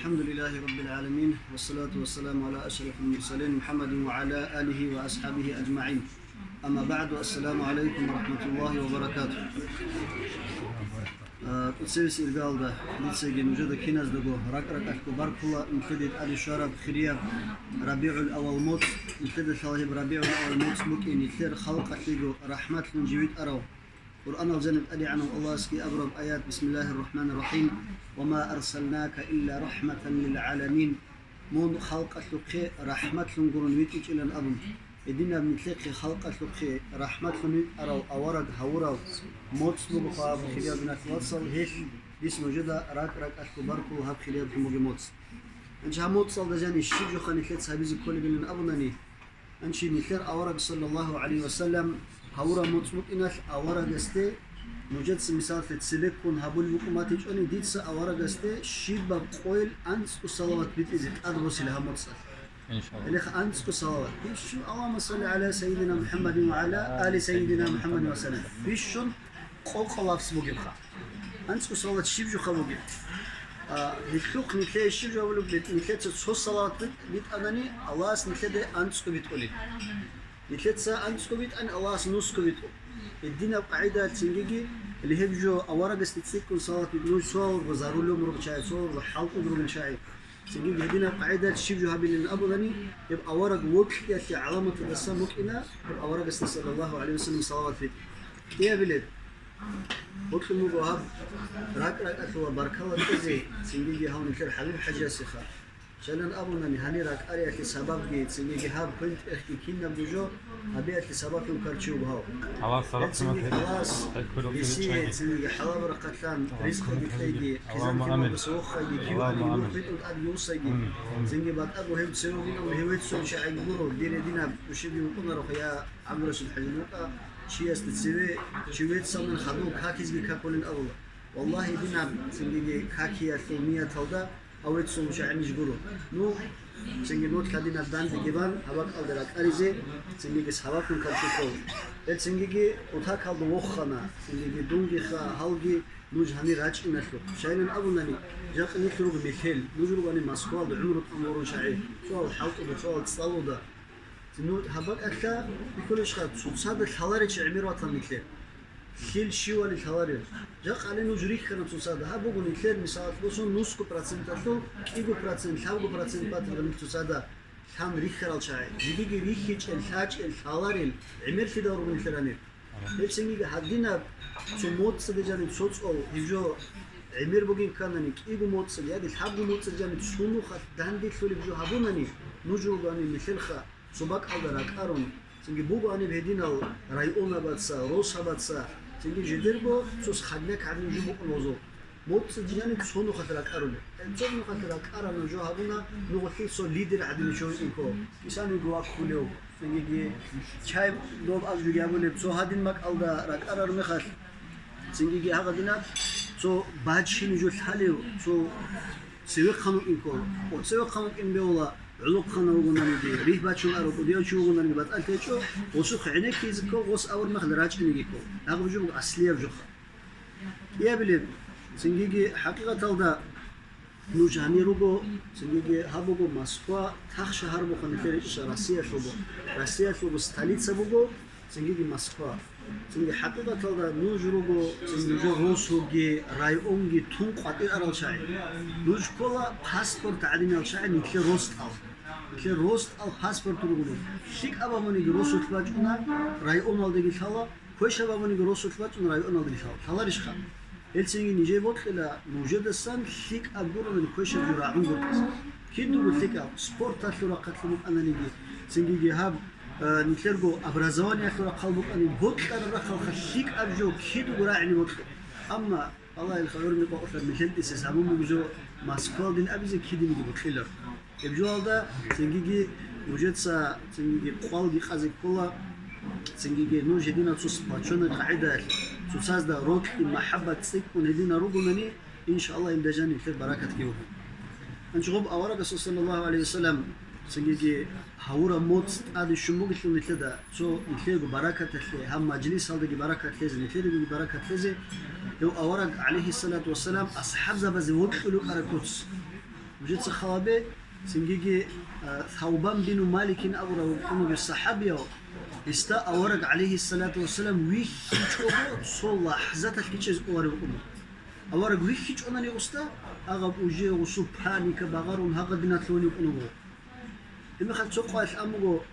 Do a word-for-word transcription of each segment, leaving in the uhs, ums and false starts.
الحمد لله رب العالمين، والصلاة والسلام على أشرف المرسلين محمد وعلى آله وأصحابه أجمعين. أما بعد، السلام عليكم ورحمة الله وبركاته. А, цевес иргалда, дицаги нужеда киназдаго ракӀ-ракӀалъго баркула, нилъеде тӀаде щвараб хирияб РабигӀул-аввал моцӀ, нилъеда лъала гьеб РабигӀул-аввал моцӀ букӀин, нилъер халкъалъего рахӀматлъун жив витӀарав. Къуръанал жаниб ТӀадегӀанав Аллагьасги абураб аят: «Бисмиллагьир рахӀманир рахӀим, ва ма арсалнака илля рахӀматан лил гӀаламин». Мун халкъалъухъе рахӀматлъун гурун витӀичӀилан абун. Гьединаб нилъехъе халкъалъухъе рахӀматлъун витӀарав авараг гьавурав моцӀ буго гьаб, хириял диналъул вацал, гьелъ дис нужеда ракӀ-ракӀалъго баркула гьаб хирияб жумуги моцӀ. Гьанже гьаб моцӀалда жаниб щиб жоха нилъеца гьабизе кколебилан абунани, гьанже нилъер авараг, саллаллагьу гӀалайгьи ва саллам, гьавураб моцӀ букӀиналъ аварагасде, нужеца мисаллъи цебеккун гьабулеб букӀун батичӀони, дица аварагасде щибаб къойил анцӀго салават битӀизе тӀад босила гьаб моцӀалъ. Иншаллагь. Гьелеха анцӀго салават. Бищун: «Аллагьумма салли гӀала сайидина МухӀаммадин ва гӀала али сайидина МухӀаммадин ва саллим». Бищун къокъо лафз бугебха. АнцӀго салават щиб жоха бугеб? А, гьелъухъ нилъее щиб жо абулеб бетӀ-, нилъеца цо салават бит-, битӀанани, Аллагьас нилъеда анцӀго битӀулеб. Нилъеца анцӀго битӀани, Аллагьас нусго битӀу. Гьединаб къагӀида цинги лъугьеб жо аварагасде цӀикӀкӀун салават битӀун, цо гьавурго заруллъун ругел чагӀи, цо гьавурго хӀалтӀун ругел чагӀи. Цинги гьединаб къагӀида щиб жо гьабилин абулани, гьеб авараг вокьиялъе гӀаламаталдасан букӀина, гьеб аварагасда, саллаллагьу гӀалайгьи ва саллам, салават битӀи. КӀиабилеб, бокьун буго гьаб ракӀ-ракӀалъула баркала кьезе, цинги гьав нилъер ХӀабиб ХӀажиясеха. Щайилан абунани, гьанир ракӀариялъе сабабги, цинги гьаб квен-тӀехги кинабго жо гьабиялъе сабаблъун ккарав чи вуго гьав. Аллагьас гьесие цинги хӀалал рахъалъан ризкъиги кьеги, хъизан-хирмалдаса вохайги, киваниги нух битӀун тӀадги вуссайги. Цинги батӀаго гьев цеве вугин абун гьев веццун чагӀиги гуро, дир гьединаб нушибги вукӀунарохъе, я ГӀабдурасул ХӀажи, нукъа чиясда цеве чи веццалдалъун хадув какизги какулин абула. Валлагьи, гьединаб цинги какиялъул нияталда гьав веццун чагӀи ниж гуро. Ну, цинги нух гьадинаб дандеги бан, гьаб бакӀалда ракӀаризе, цинги сабаблъун ккарав чи вуго. Гьел цинги кутакалда вохана, цинги дунгиха гьалги нуж гьанир рачӀиналъухъ. Щайилан абунани, жакъа нилъ руго мехел, нуж ругони Москвалда гӀумру тӀамурун чагӀи, цоял хӀалтӀуда, цоял цӀалуда. Ну, гьаб бакӀалъа бихьулищха, цоцазда лъаларел чи гӀемер ватани нилъер. Лъил щивали лъаларел. Жакъа гьале нуж рихьана цоцазда. Гьаб буго нилъер, мисалалъ босун, нусго проценталъул кӀиго процент, лъабго процент батараб нилъ цоцазда лъан рихьарал чагӀи. Жиги рихьичӀел, лъачӀел, лъаларел гӀемерлъидал руго нилъер гьанир. Гьеб цинги гьадинаб цо моцӀиде жаниб цо цӀол, гьеб жо гӀемер бугин кканани, кӀиго моцӀиде яги лъабго моцӀиде жаниб цо нухалъ данделъулеб жо гьабунани, нуж ругони нилъелха цо бакӀалда ракӀарун, цинги бугоаниб гьединал районабаца, росабаца, цинги жидерго цо хаднек гьабун жо букӀун гьозул. МоцӀиде жаниб цо нухалъ ракӀарулеб. Цо нухалъ ракӀараб жо гьабуна, нугъулъил цо лидер гьадинав чи вукӀинго, кисаниги ваккулев, цинги чай доб абжуги гьабулеб, цо гьадин бакӀалда ракӀарар мехалъ, цинги гьагъадинаб цо бачинаб жо лъалев, цо цевехъан вукӀинго, о, цевехъан вукӀин бегьула, гӀолохъанав вугонаниги, ригь бачун арав кӀудияв чи вугонаниги батӀалъи гьечӀо, гъосухъ гӀенеккизе ккол, гъос авар мехалъ рачӀинеги ккол. Гьаб жо буго аслияб жоха. КӀиабилеб, цинги хӀакъикъаталда нуж гьанир руго, цинги гьаб буго Москва, тахшагьар буго нилъер иш Россиялъул буго. Россиялъул буго столица буго, цинги Москва. Цинги хӀакъикъаталда нуж руго, цинги нужер росулги, районги тун къватӀир арал чагӀи. Нуж ккола паспорт гӀадинал чагӀи нилъер росдал. Нилъер росдал паспорт руго нуж. ЛъикӀаб абуниги росулъ бачӀуна, районалдеги лъала, квешаб абуниги росулъ бачӀун районалдеги лъала. Лъаларищха? Гьелцинги нижее бокьила нужедасан лъикӀаб гурони квешаб жо рагӀунгутӀизе. Кидаго лъикӀаб, спорталъул рахъалъун букӀананиги, цинги гьаб, э, нилъерго образованиялъул рахъал букӀани, бокьараб рахъалха лъикӀаб жо кидаго рагӀине бокьа. Амма Аллагьил хабар мекъокъулъа милъентӀисе гьабун буго жо Москвалдин абизе кидиниги бокьилар. Гьеб жоялда цинги нужеца цинги къвалги къазе ккола, цинги нуж гьединал цо сплочённый къагӀидаялъ, цоцазда рокьи махӀаббат цӀикӀкӀун гьединал ругонани, иншааллагь, гьелда жаниб нилъер баракатги буго. Гьанже гьеб аварагасул, саллаллагьу гӀалайгьи ва саллам, цинги гьавураб моцӀ тӀаде щун бугелъул нилъеда, цо нилъего баракат лъезе, гьаб мажлисалдаги баракат лъезе, нилъедаги баракат лъезе, гьев авараг, гӀалайгьиссалату вассалам, асхӀабзабазе вокьулев вукӀараб куц. Нужеца халабе, цингиги, а, Саубан бину Маликин абурав вукӀунуги сахабияв, гьесда авараг, гӀалайгьиссалату вассалам, вихьичӀого цо лахӀзаталъ кичӀезе кӀоларев вукӀуна. Авараг вихьичӀонани гъусда, агъаб уже гъусу паника багъарун гьагъадиналъуван вукӀунаго. Гьебмехалъ цо къоялъ амуго,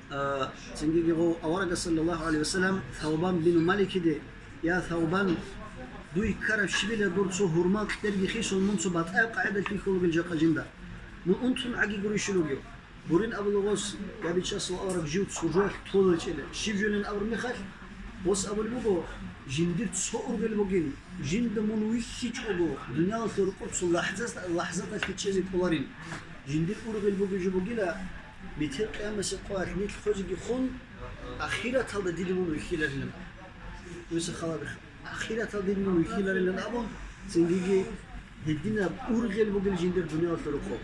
а, цингиги гъов аварага, саллаллагьу гӀалайгьи вассалам, Саубан бину Маликиде: «Я Саубан, дуй ккараб щибила дур цо гьурмал кьерги хисун, мун цо батӀаяб къагӀидалъ вихьулагил жакъа жинда. Мун унтун гӀаги гурищ ругев». Гурин абула гъос, я Бичасул авараг, жив цо жоялъ толечӀила. Щиб жолин абур мехалъ, гъос абулеб буго: «Жиндир цо ургъел бугин, жинда мун вихьичӀого, дуниялалъул рукъоб цо лахӀзат-, лахӀзаталъ кичӀезе кӀоларин. Жиндир ургъел бугеб жо бугила, метер къиямасеб къоялъ нилъ хвезеги хун, ахираталда дида мун вихьиларилан». Нужеца халабе, ахираталда дида мун вихьиларилан абун, цингиги гьединаб ургъел бугел жиндир дуниялалъул рукъоб.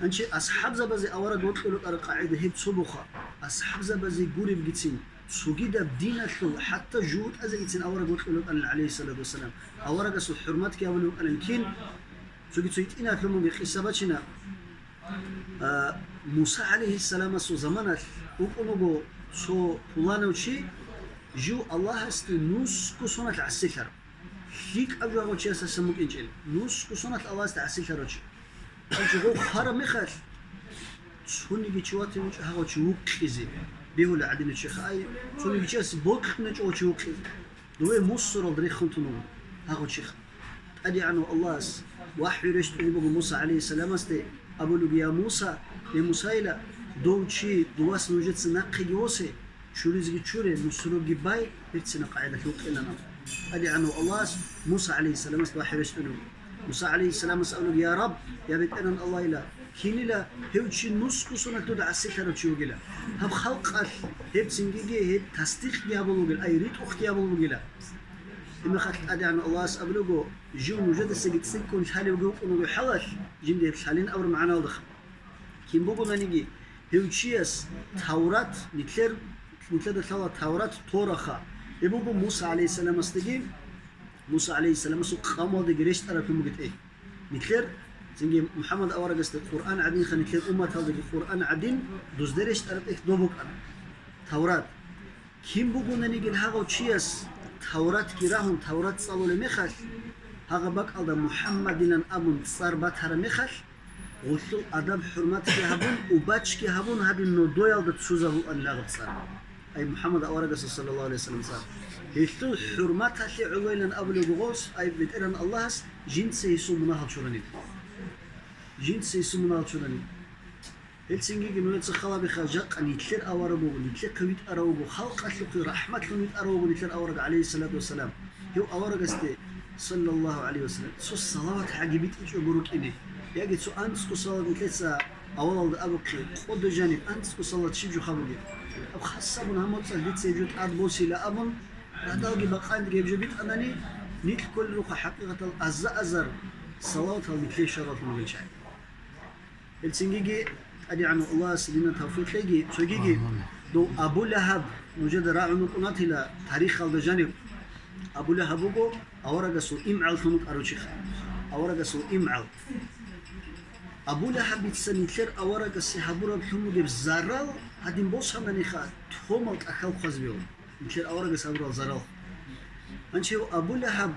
Гьанже асхӀабзабазе авараг вокьулев вукӀараб къагӀида гьеб цо буха. АсхӀабзабазе гуребгицин, цогидаб диналъул хӀатта жугьутӀазегицин авараг вокьулев вукӀанин, гӀалайгьиссалату вассалам. Аварагасул хӀурматги гьабулев вукӀанин кин? Цоги цо гьитӀинаб лъун бугеб къиса бачина. А, Муса гӀалайгьиссаламасул заманалъ вукӀун вуго цо пуланав чи, жив Аллагьасде нусго соналъ гӀасилъарав. ЛъикӀаб жо гьав чиясдасан букӀинчӀел, нусго соналъ Аллагьасде гӀасилъарав чи. Гьанже гъов хвараб мехалъ, цониги чи ватун вугев гьав чи вукъизе, бегьула гӀадинав чиха, ай, цониги чияс бокьун гьечӀо гьав чи вукъизе. Дове мусуралда рехун тун вуго гьав чиха. ТӀадегӀанав Аллагьас вахӀю рещтӀунеб буго Муса гӀалайгьиссаламасде, абулеб буго: «Я Муса, я Мусайила, дов чи дувас нужеца нахъеги восе, чуризеги чуре, мусурги бай, берцинаб къагӀидалъ вукъилан». ТӀадегӀанав Аллагьас Муса гӀалайгьиссаламасда вахӀю рещтӀунеб буго. Муса гӀалайгьиссаламас абулеб буго: «Я Рабб, я БетӀергьан Аллагьила, кинила гьев чи нусго соналъ дуда гӀасилъарав чи вугила? Гьаб халкъалъ гьеб цингиги гьеб тасдикъги гьабулеб бугила, ай, ритӀухъги гьабулеб бугила». Гьебмехалъ ТӀадегӀанав Аллагьас абулеб буго: «Жив нужедасаги цӀикӀкӀун лъалевги вукӀун вуго хӀалалъ, жинда гьеб лъалин абураб магӀналда». Кин бугонаниги, гьев чияс Таврат, нилъер, нилъеда лъала Таврат, Тораха, гьеб буго Муса гӀалайгьиссаламасдаги, Муса гӀалайгьиссаламасул къавмалдаги рещтӀараб бугеб тӀехь. Нилъер, цинги МухӀаммад аварагасда Къуръан гӀадинха, нилъер умматалдаги Къуръан гӀадин, дузде рещтӀараб тӀехь доб букӀана Таврат. Кин бугонаниги гьагъав чияс Тавратги рагьун, Таврат цӀалулеб мехалъ, гьагъаб бакӀалда МухӀаммадилан абун цӀар батараб мехалъ, гъулъул адаб-хӀурматги гьабун, убачги гьабун, гьадин нодоялда ццузабуан гьагъаб цӀар. Ай МухӀаммад аварагасул, саллаллагьу гӀалайгьи вассалам, цӀар. Гьелъул хӀурматалъе гӀолойилан абулеб буго гъос, ай БетӀергьан Аллагьас, жинца гьесул мунагьал чуранин. Жинца гьесул мунагьал чуранин. Гьелцинги нужеца халабиха, жакъа нилъер авараг вуго, нилъехъе витӀарав вуго, халкъалъухъе рахӀматлъун витӀарав вуго нилъер авараг, гӀалайгьиссалату вассалам. Гьев аварагасде, саллаллагьу гӀалайгьи вассалам, цо салават гӀаги битӀичӀого рукӀине, яги цо анцӀго салават нилъеца авалалда абухъе, къода жаниб анцӀго салават щиб жо бугеб? Гьаб хасабун гьаб моцӀалъ дица гьеб жо тӀад босила абун, радалги бакъанги гьеб жо битӀанани, нилъ кколел рухъа хӀакъикъатал аза-азар салаватал нилъее щвараллъун ругел чагӀи. Гьелцингиги ТӀадегӀанав Аллагьас динда тавфикъ кьеги, цогиги. Амин. Дов Абу Лагьаб, нужеда рагӀун вукӀунатила тарихалда жанив, Абу Лагьаб вуго аварагасул имгӀаллъун вукӀарав чиха. Аварагасул имгӀал. Абу Лагьабица нилъер аварагасе гьабураб лъун бугеб зарал гьадин босананиха, томал тӀахьал хъвазбе. Нилъер аварагас гьабурал зарал. Гьанчев Абу Лагьаб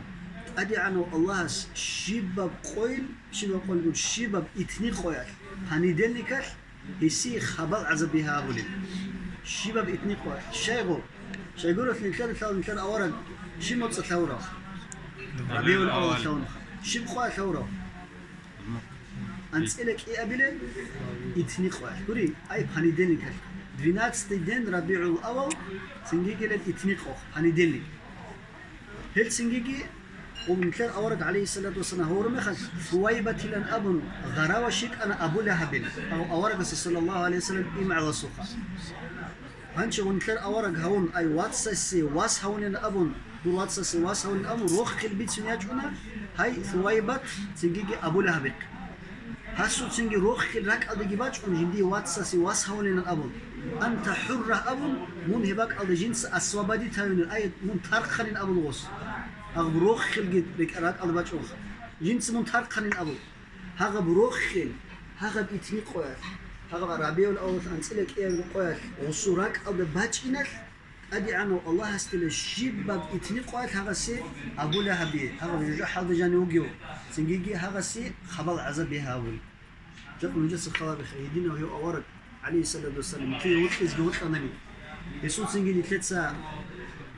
ТӀадегӀанав Аллагьас щибаб къойил, щибаб къойил гур, щибаб итни къоялъ, понедельникалъ, гьесие хабал гӀазаб бигьа абулеб. Щибаб итни къоялъ, щайгу? Щайгурелъ нилъер лъал нилъер авараг щиб моцӀалъ гьавурав? РабигӀул авал лъалун. Щиб къоялъ гьавурав? АнцӀила кӀиабилеб итни къоялъ. Гури, ай, понедельникалъ. Двенадцатый день РабигӀул авал, цинги гьелеб итни къо, понедельник. Гьелцингиги, нилъер авараг, гӀалайгьиссалату вассалам, гьавураб мехалъ, Сувайбатилан абун гъарава щикӀана Абу Лагьабил, ав-, аварагасе, саллаллагьу гӀалайгьи вассалам, имгӀаласухъа. Гьанчи нилъер авараг гьавун, ай, вацасе вас гьавунин абун, дур вацасе вас гьавунин абун, рохел бицун ячӀуна, гьай, Сувайбат, цинги Абу Лагьабихъ. Гьасул цинги рохел ракӀалдеги бачӀун, жиндие вацасе вас гьавунин абун: «Анта хӀуррагь», — абун, мун гьеб бакӀалда жинца освободить гьавинин, ай, мун тархъанин абун гъос. Агъ, рохелги рекӀа-, ракӀалда бачӀун, жинца мун тархъанин абун. Гьагъаб рохел, гьагъаб итни къоялъ, гьагъаб РабигӀул-аввал анцӀила кӀиябго къоялъ гъосул ракӀалда бачӀиналъ, ТӀадегӀанав Аллагьасдила щибаб итни къоялъ гьагъасе Абу Лагьабие, гьагъаб жужахӀалда жанив вугев, цинги гьагъасе хабал гӀазаб бигьа гьабун. Жакъа нужеца хал гьабеха, гьединав гьев авараг, гӀалайгьиссалату вассалам, нилъее гъоркьизги гъоркьанани, гьесул цинги нилъеца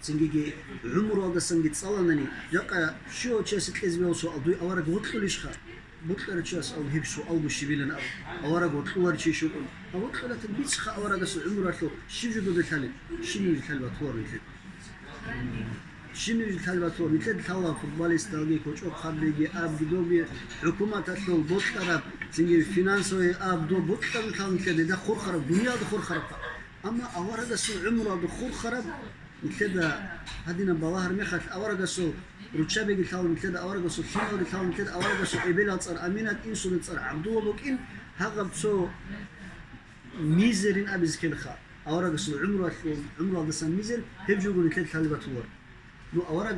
цинги гӀумруялдасанги цӀаланани, жакъа щивав чиясе кьезе бегьула суал: «Дуе авараг гъоркьулищха?» Бокьарав чияс абун гьеб суалго щибилан абун, авараг гъоркьуларев чи вукӀун. Гьаб гъоркьулатан бицха аварагасул гӀумруялъул щиб жо дуда лъалеб? Щибниги лъалеб батуларо нилъеда. Щибниги лъалеб батуларо. Нилъеда лъала футболисталги, кочӀохъанлъиги, абги добги, хӀукуматалъул бокьараб, цинги финансовый аб доб бокьараб лъала нилъеда, дида хурхараб, дуниялда хурхараб. Амма аварагасул гӀумруялда хурхараб, нилъеда гьадинаб балагьараб мехалъ, аварагасул руччабиги лъала нилъеда, аварагасул лъималги лъала нилъеда, аварагасул эбелал цӀар Аминат, инсулил цӀар ГӀабдулла букӀин, гьагъаб цо мизерин абизе ккелха. Аварагасул гӀумруялъул, гӀумруялдасан мизер, гьеб жо буго нилъеда лъалеб батуларо. Ну, авараг,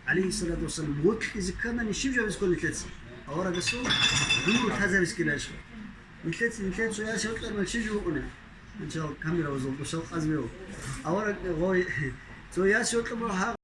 гӀалайгьиссалату вассалам, вокьизе кканани, щиб жо абизе ккола нилъеца? Аварагасул гӀумру лъазабизе ккеларищха? Нилъеца, нилъеца цо яс йокьараб чи жо букӀунеб? Анчал камеравазул душал къазбев. Авараг гъой, цо яс йокьараб гьагъ